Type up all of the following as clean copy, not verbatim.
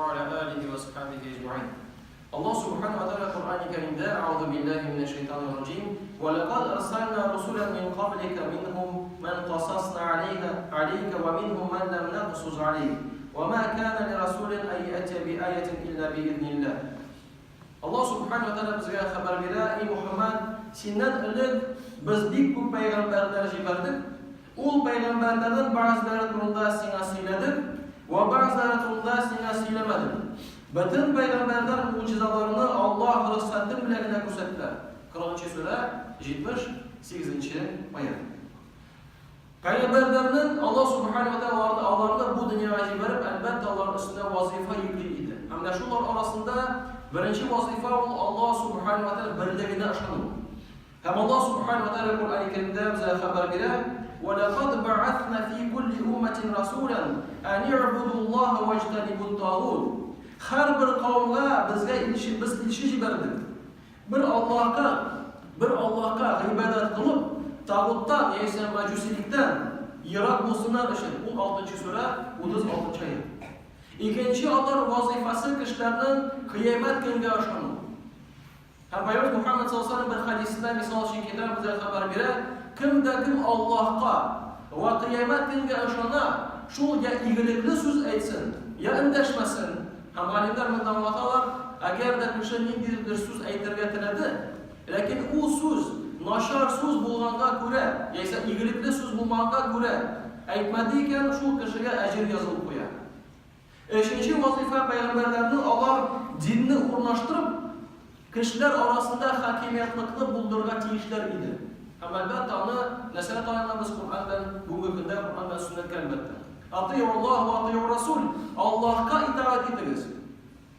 Ва аля алихи ва асхабихи әҗмәгыйн. Аллаһ Субхану ва Тааля Коръәни Кәримдә: Әгъузу биллаһи минәш шайтанир раҗим. Ва лакад арсална русулан мин каблика минһум ман касасна алейка алейка ва минһум ман лам наксус алейк. Ва ма кана ли расулин ан ятия би аятин илля би изниллаһ. Аллаһ Субхану ва Тааля безгә хәбәр бирә: Эй Мухаммад, синнән элек без бик күп пәйгамбәрләр җибәрдек. Ул пәйгамбәрләрнең бәгъзеләре турында сиңа сөйләдек, вә бәгъзеләре турында сиңа сөйләмәдек. Бөтен пәйгамбәрләр могҗизаларны Аллаһ рөхсәте белән генә күрсәттеләр. 40 нчы сүрә, 78 нче аять. Пәйгамбәрләрнең Аллаһ Субхану ва Тәгалә аларны бу дөньяга җибәреп, әлбәттә, алар өстенә вазыйфа йөкли иде. Һәм менә шулар арасында беренче вазыйфа ул Аллаһ Субхану ва Тәгалә берлегенә ышану. Һәм Аллаһ Субхану ва Тәгалә Коръәни Кәримдә безгә хәбәр бирә: "Ва лакад бәгатна фи кулли умматин расулан ан иъбудуллаһа ваҗтанибут тагут". Һәрбер кавемгә безгә илче, без илче җибәрдек. Бер Аллаһка, бер Аллаһка гыйбадәт кылып, тагуттан яисә мәҗүсилектән ерак булсыннар өчен. Ул 6 сүрә, 36 аять. Икенче алар вазыйфасы кешеләрнең кыямәт көнгә ышану. Һәм Пәйгамбәребез Мухаммад саллаллаһу алейһи ва сәлләм бер хәдисендә мисал өчен китерә, безгә хәбәр бирә, кем дә кем Аллаһка вә кыямәт көнгә ышана, шул я игелекле сүз әйтсен, я эндәшмәсен. Һәм галимнәр монда аңлаталар, әгәр дә кеше ниндидер сүз әйтергә теләде, ләкин ул сүз начар сүз булганга күрә, яисә игелекле сүз булмаганга күрә әйтмәде икән, шул кешегә әҗер язылып куя. Өченче вазыйфа пәйгамбәрләрнең алар динне урнаштырып, кешеләр арасында хакимиятлыкны булдырырга тиешләр иде. Һәм әлбәттә аны нәрсәгә таянабыз Коръән белән бүгенге көндә Коръән белән сөннәткә әлбәттә. Атыйуллаһ ва атыйур расул. Аллаһка итагать итегез.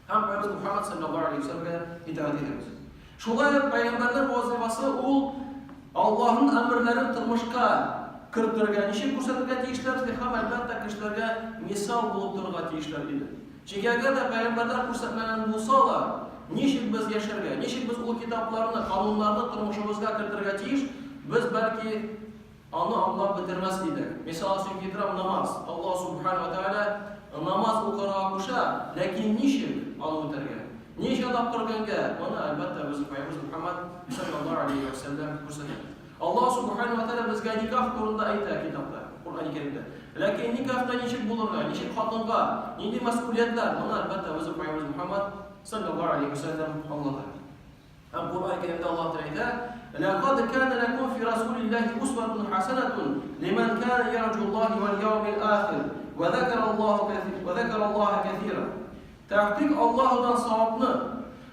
Һәм Пәйгамбәребез Мухаммад саллаллаһу алейһи ва сәлләмгә итагать итегез. Шулай ук пәйгамбәрләр вазыйфасы ул Аллаһның әмерләрен тормышка кертергә, ничек күрсәтергә тиешләр һәм әлбәттә кешеләргә мисал булып торырга тиешләр иде. Чөнки әгәр дә пәйгамбәрләр күрсәтмәгән булсалар, ничек без яшәргә, ничек без ул китапларны, кануннарны тормышыбызга кертергә тиеш, без бәлки Аны аңлап бетермәс идек. Мисал өчен китерәм, намаз. Аллаһ Субхана ва Тәгалә намаз укырга куша, ләкин ничек аны үтәргә? Ничә тапкыр көнгә? Моны, әлбәттә, безнең Пәйгамбәребез Мухаммад саллаллаһу алейһи ва сәлләм күрсәтә. Аллаһ Субхана ва Тәгалә безгә никах турында әйтә китапта, Коръәни Кәримдә. Ләкин никахта ничек булырга, ничек хатынга, нинди мәсьүлиятләр, моны, әлбәттә, безнең Пәйгамбәребез Мухаммад саллаллаһу алейһи ва сәлләм аңлата. Һәм Коръән Кәримдә Аллаһ Тәгалә әйтә: "Ләкад кана ләкум фи Расулиллаһи усватун хасанатун лиман кана ярҗуллаһи вал яумил ахир ва закара Аллаһу ва закара Аллаһа кәсира". Тәхкыйк Аллаһудан савапны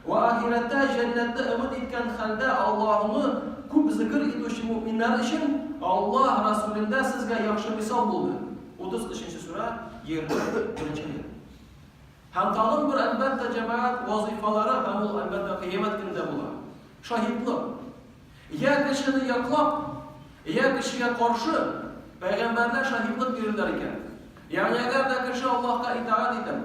вә ахирәттә җәннәтне өмет иткән хәлдә Аллаһуны күп зикер итүче мөэминнәр өчен Аллаһ Расулендә сезгә яхшы мисал булды. 33 нче сүрә, 21 нче аять. Һәм тагын бер, әлбәттә, җәмәгать вазыйфалары, һәм ул, әлбәттә, кыямәт көнендә була. Шаһитлык. Я кешене яклап, я кешегә каршы пәйгамбәрләр шаһитлык бирерләр икән. Ягъни әгәр дә кеше Аллаһка итагать итеп,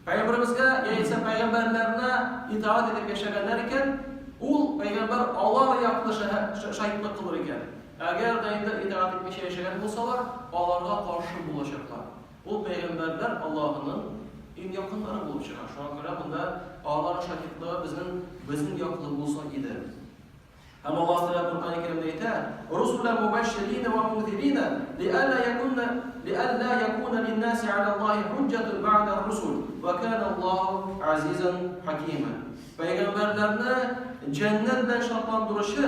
пәйгамбәребезгә яисә пәйгамбәрләренә итагать итеп яшәгәннәр икән, ул пәйгамбәр алар яклы шаһитлык кылыр икән. Әгәр дә инде итагать итмичә яшәгән булсалар, аларга каршы булачаклар. Ул пәйгамбәрләр Аллаһының иң якыннары булып чыга. Шуңа күрә монда аларның шаһитлыгы безнең безнең яклы булсын иде. Һәм Аллаһ Тәгалә Коръән Кәримдә әйтә: "Русула мубашширина ва мунзирина лиалла якуна лиалла якуна линнаси аля Аллаһи хуҗҗатун ба'да русул ва кана Аллаһу азизан хакима". Пәйгамбәрләрне җәннәт белән шатландыручы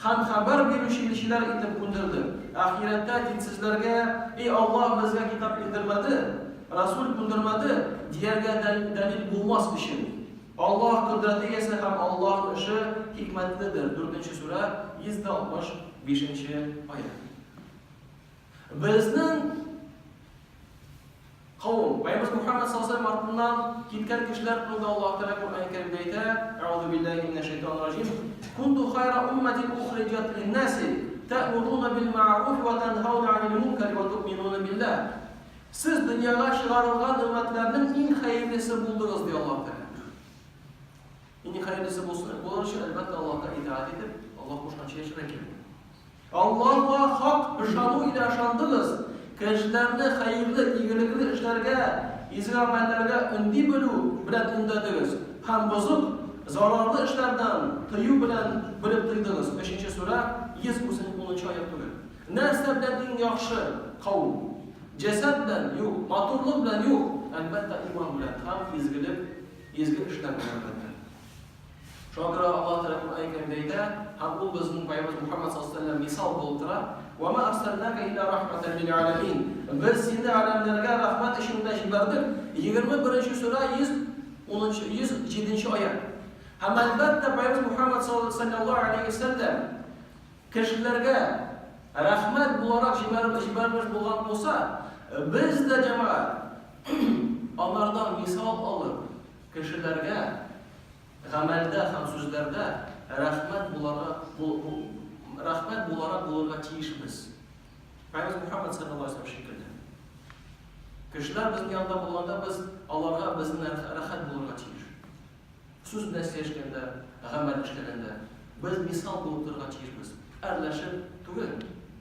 һәм хәбәр бирүче илчеләр итеп күндерде. Ахирәттә динсезләргә, И Аллаһ безгә китап иңдермәде, Расүл күндермәде, дияргә дәлил булмас өчен. Аллаһ кодрәт иясе һәм Аллаһның эше хикмәтледер. Дүртенче сүрә, 165 нче аять. Безнең кавым, Пәйгамбәребез Мухаммад саллаллаһу алейһи артыннан киткән кешеләр турында Аллаһ Тәгалә Коръән Кәримдә әйтә: "Әгъузу биллаһи минәш шайтанир раҗим. Кунту хайра умматин ухриҗат линнаси, тәэмуруна бил мәгъруф ва танһауна анил мункар ва туъминуна биллаһ". Сез дөньяга чыгарылган өммәтләрнең иң хәерлесе булдыгыз, ди Аллаһ Тәгалә. Иң хәерлесе булсын, булыр өчен, әлбәттә, Аллаһка итагать итеп, Аллаһ кушканча яшәргә кирәк. Аллаһка хак ышану илә ышандыгыз, кешеләрне хәерле, игелекле эшләргә изге гамәлләргә өнди белү белән өндәдегез һәм бозык, зарарлы эшләрдән тыю белән белеп тыйдыгыз, өченче сүрә, 110 нчы аять түгел. Нәрсә белән иң яхшы кавым? Җәсәд белән, юк, матурлык белән, юк, әлбәттә, иман белән һәм изгелек, изге эшләр белән, әлбәттә. Шуңа күрә Аллаһ Тәгалә Коръән Кәримдә әйтә, һәм ул безнең Пәйгамбәребез Мухәммәд саллаллаһу алейһи ва сәлләм мисал булып тора, Ва ма арсалнака илля рахматан лил аламин. Без сине галәмнәргә рәхмәт өчен генә җибәрдек. 21 нче сүрә 110 107 нче аять. Һәм әлбәттә Пәйгамбәребез Мухәммәд саллаллаһу алейһи ва сәлләм кешеләргә рәхмәт буларак җибәрелмеш җибәрелмеш булган булса, без дә җәмәгать алардан мисал алып, кешеләргә Гамәлдә һәм сүзләрдә рәхмәт буларга рәхмәт буларак булырга тиешбез. Пәйгамбер Мухаммад саллаллаһу алейһи вәсәлләм шикелле. Кешеләр безнең янда булганда без аларга безнең рәхәт булырга тиеш. Сүз белән сөйләшкәндә, гамәл эшләгәндә без мисал булып торырга тиешбез. Әрләшеп түгел.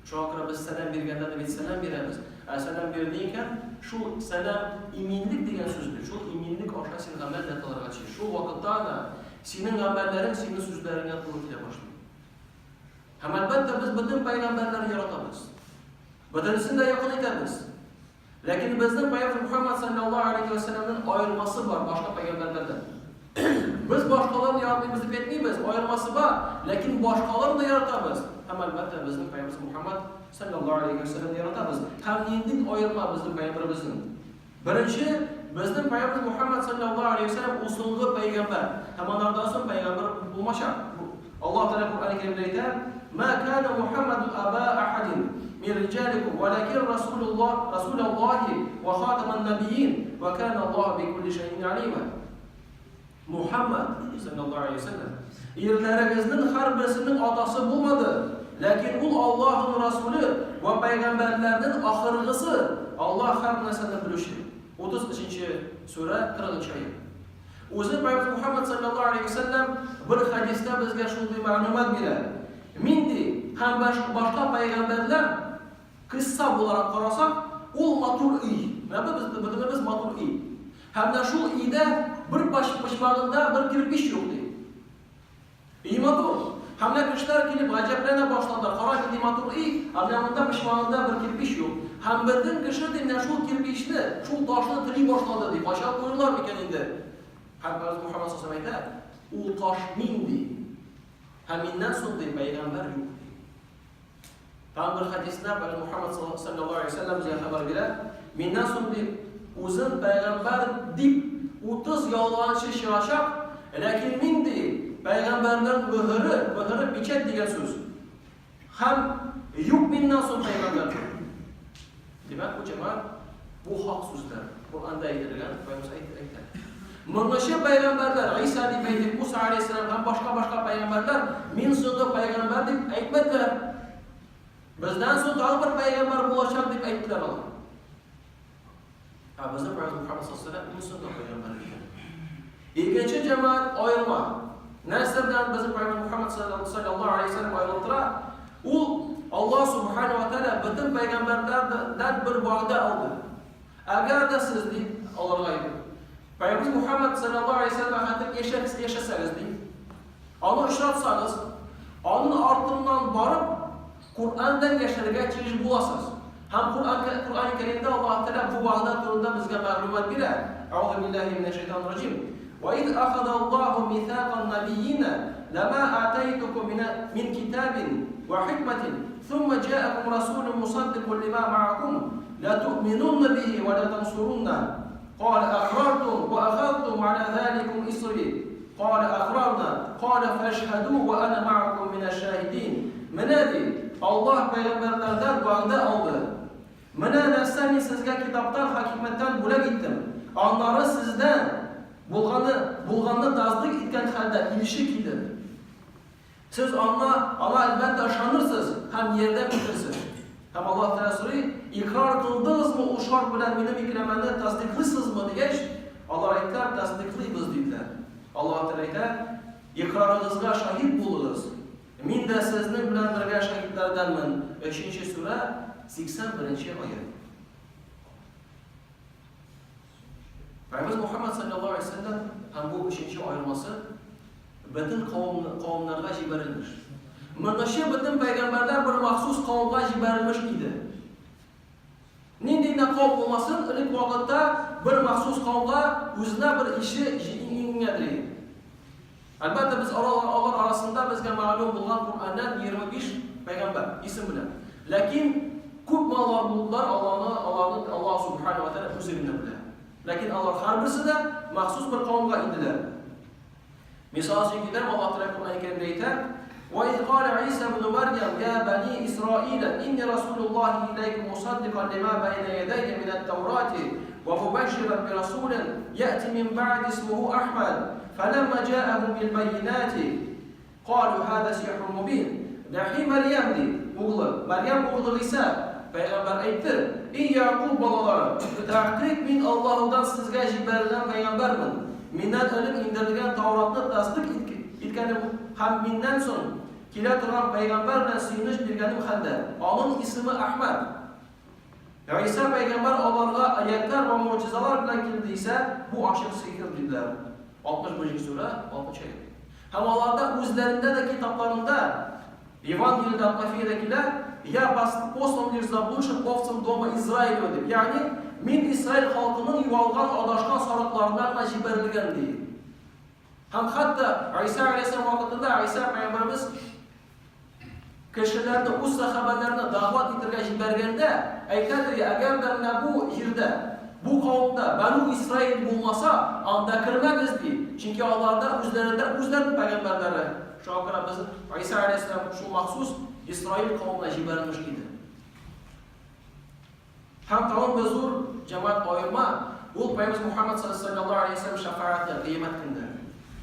Шуңа күрә без сәлам биргәндә дә бит сәлам бирәбез. Ә сәлам бирде икән, шул сәлам иминлек дигән сүз бит. Шул иминлек аша син гамәл дә кылырга тиеш. Шул вакытта гына синең гамәлләрең синең сүзләреңә туры килә башлый. Һәм әлбәттә без бөтен пәйгамбәрләрне яратабыз. Бөтенесен дә якын итәбез. Ләкин безнең пәйгамбер Мухаммад саллаллаһу алейһи ва сәлләмнең аермасы бар башка пәйгамбәрләрдән. Без башкаларны яратмыйбыз дип әйтмибез, аермасы бар, ләкин башкаларны да яратабыз. Һәм әлбәттә безнең пәйгамбер Мухаммад саллаллаһу алейһи ва сәлләмне яратабыз. Һәм нинди аерма безнең пәйгамбәребезнең? Беренче, безнең пәйгамбер Мухаммад саллаллаһу алейһи ва сәлләм ул соңгы пәйгамбәр. Һәм анардан соң пәйгамбәр булмачак. Аллаһ Тәгалә Коръән Кәримдә әйтә, Ма кана Мухаммадун аба ахадин мин риҗаликум, валакин Расулуллаһ, Расулаллаһи ва хатаман набиин, ва кана Аллаһу би кулли шәйин алима. Мухаммад, саллаллаһу алейһи ва сәлләм, ирләрегезнең һәрберсенең атасы булмады, ләкин ул Аллаһның Расуле вә пәйгамбәрләрнең ахыргысы, Аллаһ һәр нәрсәне белүче. 33 нче сүрә, 40 нчы аять. Үзе Пәйгамбер Мухаммад саллаллаһу алейһи ва сәлләм бер хәдистә безгә шундый мәгълүмат бирә. Мин ди, һәм башка пәйгамбәрләр кыйсса буларак карасак, ул матур өй. Менә без бөтенебез матур өй. Һәм менә шул өйдә бер почмагында бер кирпич юк ди. Өй матур. Һәм менә кешеләр килеп гаҗәпләнә башладылар, кара нинди матур өй, ә менә монда почмагында бер кирпич юк. Һәм бөтен кеше, ди, менә шул кирпичне, шул ташны тели башлады, ди, кайчан куерлар микән инде? Һәм Пәйгамбер Мухаммад саллаллаһу алейһи ва сәлләм әйтә, ул таш мин, ди. Һәм миннән соң, ди, пәйгамбәр юк, ди. Тагын бер хәдистә Пәйгамбер Мухаммад саллаллаһу алейһи ва сәлләм безгә хәбәр бирә, миннән соң дип, үзен пәйгамбәр дип 30 ялганчы чыгачак, ләкин мин ди, пәйгамбәрләрнең мөһере, мөһере печать дигән сүз. Һәм юк миннән соң пәйгамбәр. Димәк, бу җәмәгать бу хак сүзләр. Коръәндә әйтелгән, Пәйгамбер әйтә. Моңынчы пәйгамбәрләр, Гыйса дип әйтик, Муса алейһиссәлам һәм башка-башка пәйгамбәрләр, мин соңгы пәйгамбәр дип әйтмәделәр. Бездән соң тагы бер пәйгамбәр булачак дип әйттеләр алар. Ә безнең Пәйгамбер Мухаммад саллаллаһу алейһи ва сәлләм иң соңгы пәйгамбәр икән. Икенче җәмәгать аерма. Нәрсә белән безнең Пәйгамбер Мухаммад саллаллаһу алейһи ва сәлләм аерылып тора? Ул Аллаһ субхана ва тәгалә бөтен пәйгамбәрләрдән бер вәгъдә алды. Әгәр дә сез, ди, аларга әйтеп, Пәйгамбер Мухаммад саллаллаһу алейһи ва сәлләмгә хәтер яшәгез, яшәсәгез, ди, аны очратсагыз, аның артыннан барып, Коръәндән яшәргә тиеш буласыз. Һәм Коръән Коръән Кәримдә Аллаһ Тәгалә бу вәгъдә турында безгә мәгълүмат бирә. Әгъузу биллаһи минәш шайтанир раҗим. Ва из ахаза Аллаһу мисакан набийина лама атайтукум мин китабин ва хикматин сумма җаакум расулун мусаддикун лима маакум ла туъминунна бихи ва ла тансурунна. Калә акрартум ва ахазтум аля заликум исри. Калә акрарна, калә фәшһәдү ва ана маакум минәш шаһидин. Менә ди, Аллаһ пәйгамбәрләрдән вәгъдә алды. Менә нәрсә мин сезгә китаптан, хакимәттән бүләк иттем. Аннары сездән булганы, булганны тасдыйк иткән хәлдә илче килер. Сез аңа, аңа әлбәттә ышанырсыз һәм ярдәм итерсез. Һәм Аллаһ Тәгалә сорый, Икърар кылдыгызмы ул шарт белән минем икләмәне тасдыйклыйсызмы дигәч, алар әйттеләр, тасдыйклыйбыз диделәр. Аллаһ Тәгалә әйтә, Икърарыгызга шаһит булыгыз, мин дә сезнең белән бергә шаһитләрдәнмен. Өченче сүрә, 81 нче аять. Пәйгамбәребез Мухаммад саллаллаһу алейһи ва сәлләм һәм бу өченче аермасы бөтен кавымнарга җибәрелмеш. Моңынчы бөтен пәйгамбәрләр бер махсус кавымга җибәрелмеш иде. Нинди генә кавым булмасын, элек вакытта бер махсус кавымга үзенә бер ише иңгәдер иде. Әлбәттә, без алар арасында безгә мәгълүм булган Коръәннән 25 пәйгамбәр исем белән. Ләкин күпме алар булдылар, аларны, аларны Аллаһ Субхану ва Тәгалә үзе генә белә. Ләкин алар һәрберсе дә махсус бер кавымга инделәр. Мисал өчен китерәм, Аллаһ Тәгалә Коръән Кәримдә әйтә: "Ва из кала Иса ибн Марьям я бани Исраил, инни расулуллаһи иләйкум мусаддикан лима байна ядайя минат Таурати ва мубашширан би расулин яти мин ба'ди исмуху Ахмад, фәләмма җаәһум бил баййинати калу һаза сихрун мубин". Дәхи Мәрьям ди, углы, Мәрьям углы Гыйса пәйгамбәр әйтте, Ий Ягъкуб балалары, тәхкыйк мин Аллаһудан сезгә җибәрелгән пәйгамбәрмен. Миннән элек иңдерелгән Тауратны тасдыйк иткәнем һәм миннән соң килә торган пәйгамбәр белән сөенеч биргәнем хәлдә, аның исеме Әхмәд. Гыйса пәйгамбәр аларга аятьләр вә могҗизалар белән килде исә, бу ачык сихер, диделәр. 61 нче сүрә, 6 нчы аять. Һәм аларда үзләрендә дә китапларында, Евангелиедә от Матфея килә, Я послан лишь заблудшим овцам дома Израилева дип. Ягъни, мин Израиль халкының югалган, адашкан сарыкларына гына җибәрелгән ди. Һәм хәтта Гайсә алейһиссалам вакытында Гайсә пәйгамбәребез кешеләрне, үз сәхабәләрне дәгъват итергә җибәргәндә, әйтәдер, әгәр дә менә бу җирдә, бу кавымда Бану Исраил булмаса, анда кермәгез ди. Чөнки аларда үзләрендә үзләренең пәйгамбәрләре. Шуңа күрә без Гайсә алейһиссалам шул махсус Исраил кавымына җибәрелмеш иде. Һәм тагын бер зур җәмәгать аерма, ул Пәйгамбәребез Мухаммад саллаллаһу алейһи ва сәлләм шәфәгате кыямәт көндә.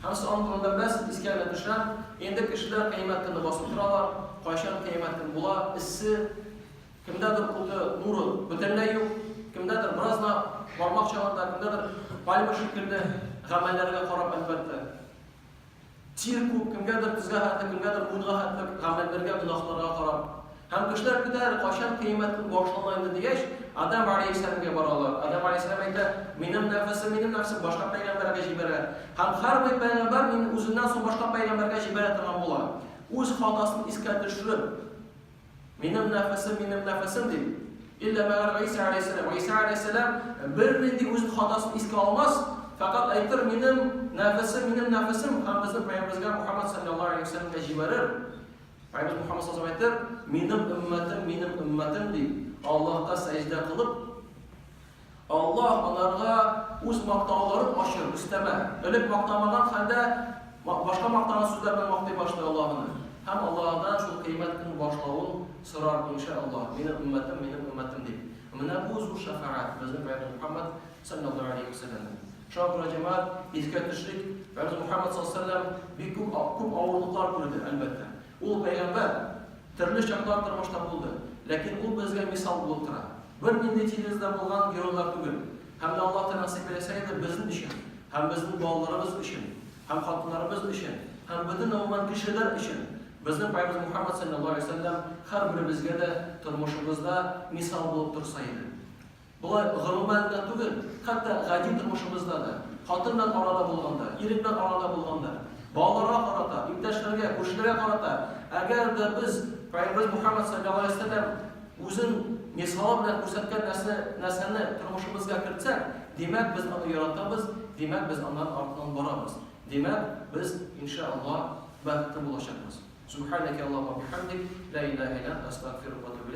Һәм сез аның турында беләсез, искә генә төшерәм. Инде кешеләр кыямәт көнне басып торалар, кайчан кыямәт көн була, эссе, кемдәдер уты, нуры бөтенләй юк, кемдәдер бераз гына бармак чагында, кемдәдер пальма шикелле гамәлләргә карап, әлбәттә. Тир күп, кемгәдер тезгә хәтле, кемгәдер муенга хәтле гамәлләргә, гөнаһларга карап. Һәм кешеләр көтәләр, кайчан кыямәт көн башлана инде дигәч, Адәм алейһиссәламгә баралар. Адәм алейһиссәлам әйтә, минем нәфесем, минем нәфесем башка пәйгамбәргә җибәрә. Һәм һәрбер пәйгамбәр мин үзеннән соң башка пәйгамбәргә җибәрә торган була. Үз хатасын искә төшереп, Минем нәфесем, минем нәфесем, дип. Иллә мәгәр Гыйса алейһиссәлам. Гыйса алейһиссәлам бернинди үзен хатасын искә алмас, фәкать әйтер, минем нәфесем, минем нәфесем, һәм безнең пәйгамбәребезгә Мухаммад саллаллаһу алейһи ва сәлләмгә җибәрер. Пәйгамбәребез Мухаммад саллаллаһу алейһи ва сәлләм әйтер, минем өммәтем, минем өммәтем, дип, Аллаһка сәҗдә кылып, Аллаһ аларга үз мактауларын ачыр, өстәмә. Элек мактамаган хәлдә, башка мактаган сүзләр белән мактый башлый Аллаһыны. Һәм Аллаһыдан шул кыямәт көнен башлавын сорар, иншәАллаһ, минем өммәтем, минем өммәтем дип. Менә бу зур шәфәгать, безнең пәйгамбәр Мухаммад, салләллаһу алейһи вә сәлләм. Шуңа күрә, җәмәгать, искә төшерик, пәйгамбәребез Мухаммад, салләллаһу алейһи вә сәлләм, бик күп, күп авырлыклар күрде, әлбәттә. Ул пәйгамбәр, төрле чаклар тормышта булды, ләкин ул безгә мисал булып тора. Бернинди телевизорда булган геройлар түгел. Һәм дә Аллаһ Тәгалә насыйп әйләсә иде безнең өчен, һәм безнең балаларыбыз өчен, һәм хатыннарыбыз өчен, һәм бөтен гомумән кешеләр өчен безнең Пәйгамбәребез Мухаммад салләллаһу алейһи ва сәлләм һәрберебезгә дә тормышыбызда мисал булып торса иде. Болай гомумән генә түгел, хәтта гади тормышыбызда да, хатын белән арада булганда, ирең белән арада булганда, балаларга карата, иптәшләргә, күршеләргә карата, әгәр дә без Пәйгамбәребез Мухаммад салләллаһу алейһи ва сәлләм Үзен мисалы белән күрсәткән нәрсә, нәрсәне тормышыбызга кертсәк, димәк, без аны яратабыз, димәк, без аннан артыннан барабыз. Димәк, без, инша Аллаһ, бәхетле булачакбыз. Субханәкә Аллаһумма ва бихамдик, ла илаһә илля анта, астагфирука ва атубу иләйк.